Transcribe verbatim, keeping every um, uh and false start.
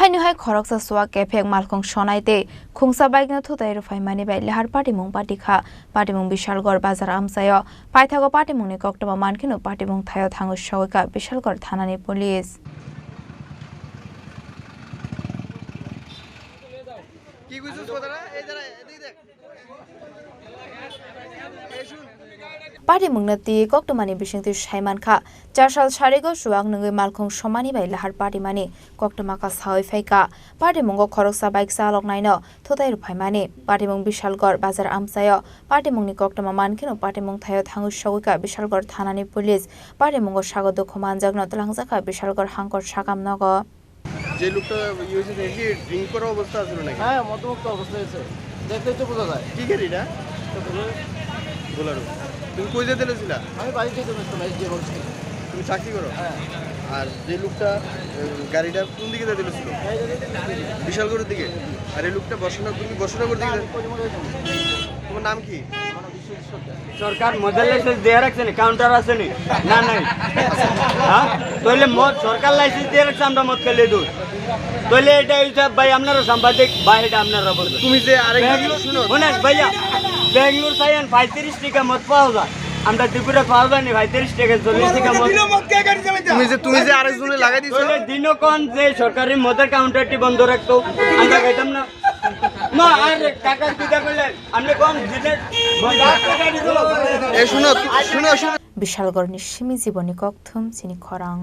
Haino hai khoroksa suwak kephek malkhung sonai tei khungsa bike no thutai rwphaimani bai Lahar patimung patikha. Patimung Bishalgarh bazar amchaio paithago patimungni koktwma mankheno patimung thaio thangwi sogwikha Bishalgarh thanani police. Patimungno twi koktwmani bisingtwi saimankha, chasal sarigo suwak nwngwi malkhung somani bai Lahar patimani koktwma kasawi phaikha. Patimungo khoroksa bike chaloknaino thutai rwphaimani. Patimung Bishalgarh bazar amchaio patimungni koktwma mankheno patimung thaio thangwi sogwikha Bishalgarh thanani police. Patimungo sago dukhu manjakno twlangjakha Bishalgarh hangkor sakam nogo. যে লোকটা ইয়ে হয়েছে, সে কি ড্রিঙ্ক করা অবস্থা আছিল নাকি? হ্যাঁ, মদ্যমুক্ত অবস্থায় আছে, দেখলেই তো বোঝা যায়। কি গাড়ি এটা? এটা বোলেরো। বোলেরো। তুমি কই যেতে লেছিলা? আমি বাড়ি যেতে ব্যস্ত নাই, যে বলছি। তুমি চাকরি করো? হ্যাঁ। আর যে লোকটা, উম, গাড়িটা কোন দিকে যেতে লেছিল? এই যে, বিশালগড়ের দিকে। আর এই লোকটা বর্ষানগর, তুমি বর্ষানগর দিকে আমি যাচ্ছ? করিমগঞ্জ যাচ্ছি। তোমার নাম কি? আমার নাম বিশ্বজিৎ সরকার। সরকার মদের লাইসেন্স দিয়ে রাখছে নি? কাউন্টার আছে নি? না, নাই। হ্যাঁ? তাহলে মদ সরকার লাইসেন্স দিয়ে রাখছে, আমরা মদ খেলে দূর। তাহলে এটা হিসাব ভাই, আপনারা সাংবাদিক ভাই, এটা আপনারা বলবেন। তুমি যে আরেক ব্যাঙ্গালোর, শুনো। শোনেন ভাইয়া, ব্যাঙ্গালোর চাইয়েন পঁয়ত্রিশ টাকা মদ পাওয়া যায়, আমরা ত্রিপুরা পাওয়া যায়নি পঁয়ত্রিশ টাকা, চল্লিশ টাকা মদ। তুমি যে, তুমি যে আরেকজনে লাগাই দিছো। তাহলে দিনক্ষণ যে সরকারি মদের কাউন্টারটি বন্ধ রাখতো, আমরা খাইতাম না। না, আর টাকা দিতে পারলেন, আপনি কম দিলেন। এ, শুনো, শুনো, শুনো। Bishalgarhni simi jiboni kokthum chini khorang.